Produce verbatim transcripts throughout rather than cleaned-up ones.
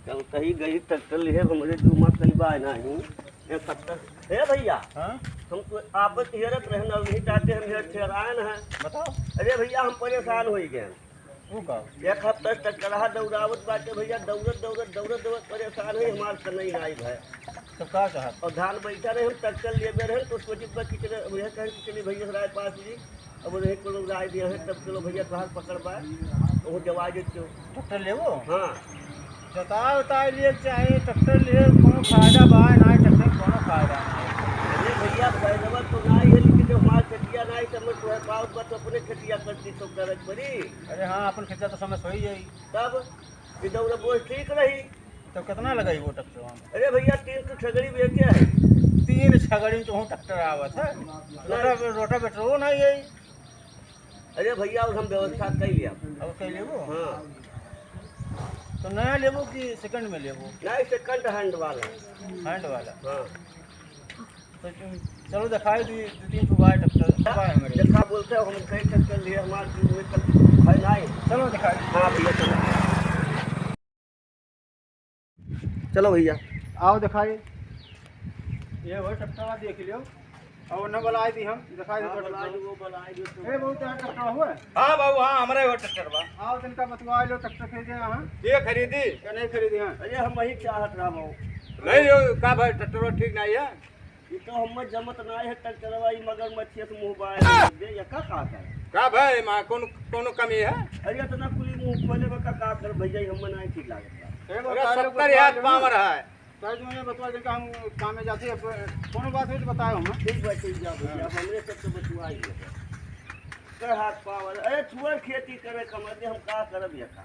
कल कहीं गई ट्रैक्टर लिए, हमरे जुम्मा कहीं बाय नाही। एक हफ्ता, हे भैया, हाँ? हम तो आप हेरत रहन, अभी जाते हम हेर ठहराए न है। बताओ। अरे भैया, हम परेशान हो गए। वो का? एक हफ्ता से ट्रैक्टर रहा दौड़ावत बाटे भैया, दौड़त, दौड़त, दौड़त, दौड़त परेशान है, हमार कनई नाई भाई। तो का चाहत? और धान बैठा रहे, हम ट्रैक्टर लेबे रहे, तो सोचित बा कि चले, वह कहे कि चली भैया राय पास जी, अब उन्हें कोनो राय दिया है, तब चलो भैया, कहाँ पकड़ बा, वो जवाब दे दो। ट्रैक्टर लेबो? हाँ। जताए उताए लिए चाहे ट्रैक्टर लिए, कोनो फायदा बा ना, ट्रैक्टर कोनो फायदा ना। अरे भैया, फायदा तो ना ही है, लेकिन जब हमार खेतिया ना ही समझ तो है, पावत बा तो अपने खेतिया कर दी तो करे पड़ी। अरे हाँ, अपन खेतिया तो समझ हो ही जाई। तब ये दौड़ बोझ ठीक रही। तो कितना लगाई वो ट्रैक्टर में? अरे भैया, तीन तो छगड़ी बेचे है। तीन छगड़ी में तो ट्रैक्टर आवत है। रोटा, रोटावेटरो ना यही। अरे भैया, और हम व्यवस्था कर लिया। अब कह लेबो? हाँ। तो नया लेबो कि सेकंड में लेबो? नहीं, सेकंड हैंड वाला। हैंड वाला? हाँ। तो तुम चलो दिखाई दी, दो तीन ठो बाय ट्रैक्टर, बाय हमारे। देखा बोलते हो, हम कई ट्रैक्टर लिए, हमारे बीच में तक है नहीं। चलो दिखाई। हाँ भैया, चलो। चलो भैया। आओ दिखाई। ये वो ट्रैक्टर दिख लियो। और न बुलाई दी हम, दिखाई दे हाँ, ट्रैक्टर। बुलाई दो, वो बुलाई दो, तो ए, बहुत यार ट्रैक्टर हुआ है? हाँ बाबू, हाँ, हमारा ही वो ट्रैक्टर बा। आओ, तिनका बतुआ लो, ट्रैक्टर खरीदे हैं। ये खरीदी? क्या नहीं खरीदे हैं? अरे, हम वही चाहत रहा बाबू। नहीं, यो, का भाई, ट्रैक्टर ठीक नहीं है? ये तो हमें जमत ना है, ट्रैक्टर भाई, मगर मच्छी से मुँह बाय दे, ये का, का है? का भाई, माँ, कौन, कौनो कमी है? अरे, इतना कुली मुँह खोले बा, का, का कर भैया, ये हमें नहीं ठीक लागत बा। ए, अरे, बता लो, सत्तर बतुआ याद लो ना। पावर है। तो जो ये बतवा दे कि हम काम में जाते हैं, अब कोनो बात हो तो बताओ हम। ठीक बा, ठीक जा भैया, हाँ। अब हमरे सब तो बतुआ ही है। कर हाथ पावर, अरे, छुअर खेती करे का मर्दे, हम का करब ये काम?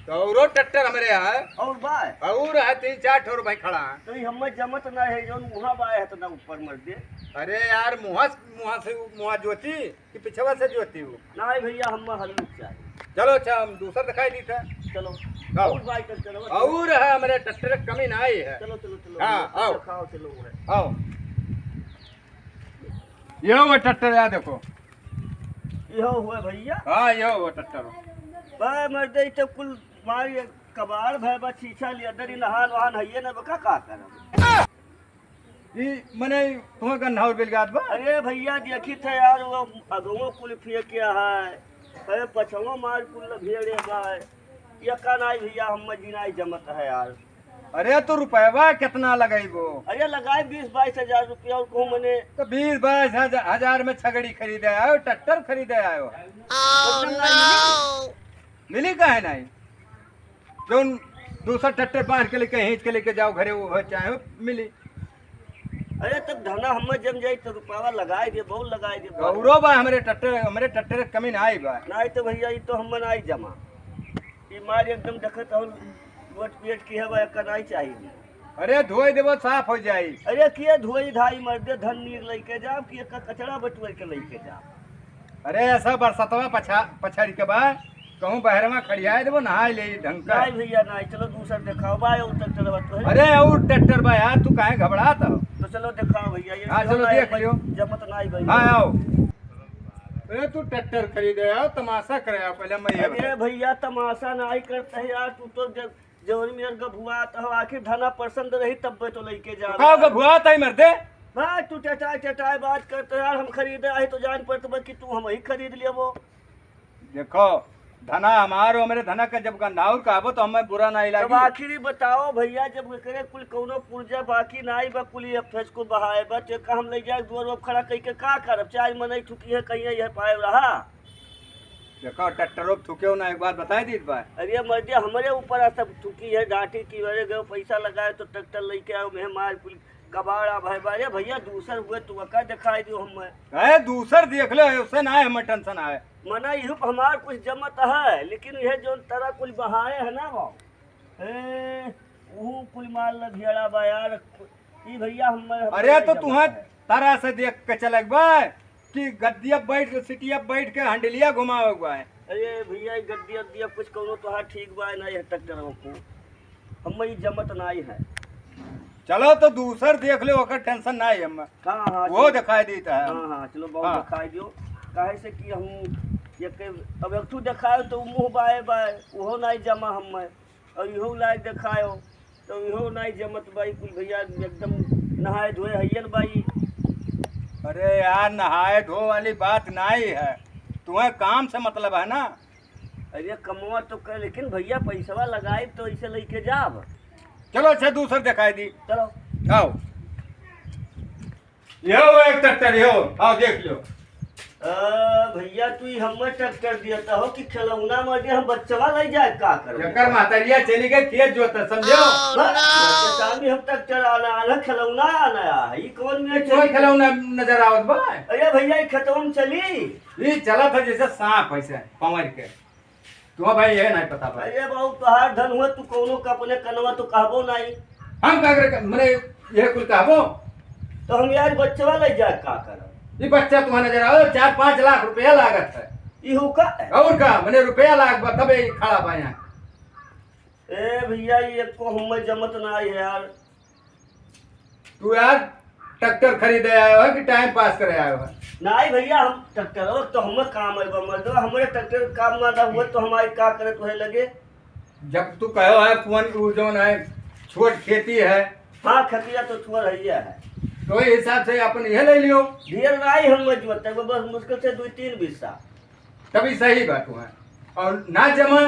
तो औरो ट्रैक्टर हमरे यहाँ है। और बा? और है, तीन चार ठो भाई खड़ा है। तो ये हमें जमत ना है, जौन मुहा बा है, तो ना ऊपर मर्दे। अरे यार, मुहा, मुहा से, मुहा जोती कि पिछवा से जोती हो? नहीं भैया, हम हल्लुक चाहे। चलो अच्छा, हम दूसर दिखाई दी था। चलो। आओ। और बाइक चलो। और है, हमरे ट्रैक्टर के कमी नहीं है। चलो, चलो, चलो। हाँ, आओ। दिखाओ, चलो, वो है। आओ। ये वो ट्रैक्टर, यहाँ देखो। यह हुआ भैया। हाँ, ये वो ट्रैक्टर। बा मर्दे, ई तो कुल मार ये कबाड़ भय बा, छीछा लिया दरी, नहान वहान हइये ना, बका का करब? ई मने तुहा गन्हाउर बिलगात बा? अरे भैया, देखी थे यार, वो अगवो कुल फेंक के है, अरे पछवो मार कुल भेड़े बा, ये का नाई भैया, हम जिनाई जमत है यार। अरे तो रुपयवा कितना लगइबो? अरे लगाए बीस बाईस हजार रुपया और कहूँ मने। तो बीस बाईस हजार, हजार में छगड़ी खरीदे आयो, ट्रैक्टर खरीदे आयो। Oh, no! मिली काहे नहीं? जौन दूसर ट्रैक्टर बांध के लेके, खींच के लेके जाओ घरे, वो चाहे मिली। अरे तब धना हमें जम जाई तो रुपयावा लगाए दे, बहुत लगाए दे, बहुत। गौरव बा हमरे ट्रैक्टर, हमरे ट्रैक्टर के कमी ना आई बा। नहीं तो भैया, ई तो हम बनाई जमा। ई मार एकदम देखत हो, लोट पेट की है बा, एकर नहीं चाहिए। अरे धोई देबो, साफ हो जाई। अरे के धोई धाई मर्दे, धन नीक लेके जाब कि एकर कचरा बटुए के लेके जाब? अरे ऐसा बरसतवा पछा-, पछाड़ी के बा, कहूँ बहरवा खड़ियाए देबो, नहाए ले ढंग का। नहीं भैया, नहीं, चलो दूसर दिखाओ, बा और ट्रैक्टर बा तो है। अरे और ट्रैक्टर बा यार, तू काहे घबरात हो? तो चलो दिखाओ भैया, ये हाँ, जो चलो ना देख लियो। जमत नहीं भैया। हाँ, आओ। अरे तू ट्रैक्टर खरीदे आओ, तमाशा करे आओ, पहले मैं ये अरे बता। भैया, तमाशा नहीं करते हैं यार, तू तो जब जवन मेर गभुआत हो, आखिर धना पसंद रही तब तो लेके जा। का गभुआत है मर्दे? भाई तू टटाए टटाए बात करते यार, हम खरीदे आए तो जान पड़त बा कि तू हम ही खरीद लेबो। देखो, धना हमारो, हमरे धना का जब गंधाउर कहबो तो हमें बुरा नहीं तब लागी। आखिरी बताओ भैया, जब एकरे कुल कौनो पुर्जा बाकी नाई बा, कुल ये फेस को बहाए बा, तो का हम ले जाए दुआर पर खड़ा कइके का करब? चार मनई थुकी है, कहीं यह पाए रहा। देखो, ट्रैक्टरो पे थुके हो ना, एक बात बताई दीत बा। अरे मर्दे, हमरे ऊपर आ सब थुकी है, डांटी कि अरे गयो पैसा लगाए तो ट्रैक्टर लेके आओ, मैं मार कुल कबाड़ा भाई बा। अरे भैया, दूसर हुए तू का दिखाई दियो हमें। अरे दूसर देख ले, उससे ना है, हमें टेंशन आए। मना इहु पे हमार कुछ जमत है, लेकिन यह जो तरह कुल बहाए है ना वो, ए, ऊ कुल माल लधियाड़ा बा यार। ई भैया हम, हम अरे नहीं तो जमत तुहा है। तरह से देख के चले बा कि गद्दिया बैठ के, सीटिया बैठ के हंडलिया घुमावे बा है। अरे भैया, ई गद्दिया, गद्दिया कुछ कौनो तोहार ठीक बा ना, यह ट्रैक्टर को हम ई जमत नाई है। चलो तो दूसर देख ले, ओकर टेंशन नाई है हमें। हाँ, हाँ, वो चलो। दिखाई देता है। हाँ, हाँ, चलो, बहुत हाँ। दिखाई दियो। काहे से कि हम ये के, अब एक ठू दिखाए तो मुँह बाए बाए, वो नाई जमा हमें। और इहो लायक देखायो, तो इहो नाई जमत बाई कुल भैया, एकदम नहाए धोए हइयन बाई। अरे यार, नहाए धोए वाली बात नाई है, तुम्हें काम से मतलब है ना। अरे कमवा तो कर, लेकिन भैया पैसवा लगाई तो ऐसे लेके जाब। चलो अच्छा, दूसर दिखाई दी। चलो। आओ, यो एक ट्रैक्टर, यो, आओ देख लो। आ, भैया, तू ही हमें ट्रैक्टर दिया था हो कि खिलौना में जे हम बच्चवा ले जाए, का करबे? एकर महतरिया चली गई खेत जोत, समझो? हाँ, बच्चे सामने हम ट्रैक्टर आना, आना, खिलौना आना है, ई कौन में ये कौन चली? खिलौना नजर आवत बा? अरे भैया, ई खेतवा में चली? ई चलत है जैसे सांप, ऐसे पंवर के। तुम्हारा भाई ये नहीं पता भाई। अरे बाबू, तोहार धन हुआ, तू कौनो का अपने कनवा तो कहबो नहीं। हम का करे, मने ये कुल कहबो? तो हम यार बच्चवा ले जाए का करब? ये बच्चा तुम्हारा नजर आओ, चार पाँच लाख रुपया लागत है। इहू का है? और का, मने रुपया लाग बा, तबे ये खड़ा बा यहाँ। ए भैया, ये को हमें जमत ना है यार। तू यार ट्रैक्टर खरीदे आयो है कि टाइम पास करे आयो है? नाई भैया, हम ट्रैक्टर तो हमें काम है बा मर्दवा, हमरे ट्रैक्टर काम ना हुआ तो हमारे का करे तुहे लगे? जब तू कहो है कुआन उ जौन है छोट खेती है। हाँ, खतिया तो छोट है, ये है। तो ये हिसाब से अपन ये ले लियो। ढेर नाई हम मजबूत है, बस मुश्किल से दो तीन बिस्सा। तभी सही बात हुआ। और ना जमा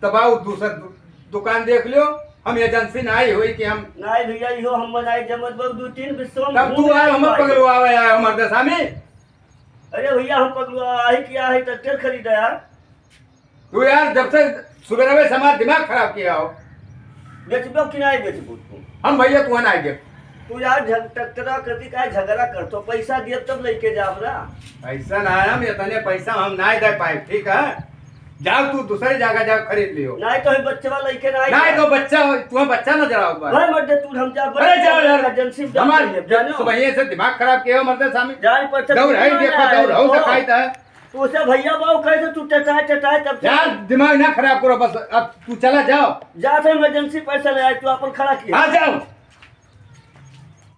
तब आओ दूसर दु-, दुकान देख लियो। हम एजेंसी ना आई हुई कि हम नाई भैया, इहो हम बनाई जमत बा, दो तीन बिस्सा में तब घूम तू आए, आए हम भाई। पगलवावे आए हमारे दशा में। अरे भैया, हम पगलवा आई कि आई ट्रैक्टर खरीदा यार। तू यार जब से सुबेरवे से हमारा दिमाग खराब किया हो। बेचबो कि नहीं बेचबो तू? हम भैया तू नहीं बेच। तू यार झग-, ट्रैक्टर कति का झगड़ा कर, तो पैसा दिए तब लेके जाब ना। पैसा ना है, हम इतने पैसा हम नहीं दे पाए, ठीक है? जाओ तू दूसरी जगह जाओ खरीद लियो। नहीं तो हम बच्चवा लेके नहीं नहीं तो बच्चा हो, तुम्हें बच्चा नजर आओ बा। भाई मत दे तू, हम जा अरे जाओ यार, एजेंसी में जा हमारे पहले, जानो। सुबह से दिमाग खराब किया हो मर्दे सामी। जान पर से दौड़ है, नहीं देखो आया दौड़ हो तो। सकाई था। तो उसे भैया बाबू कहे से तू टटाए, टटाए तब से यार, दिमाग ना खराब करो बस, अब तू चला जाओ। जा तो इमरजेंसी पैसा ले आए, तू अपन खड़ा किया। आ जाओ।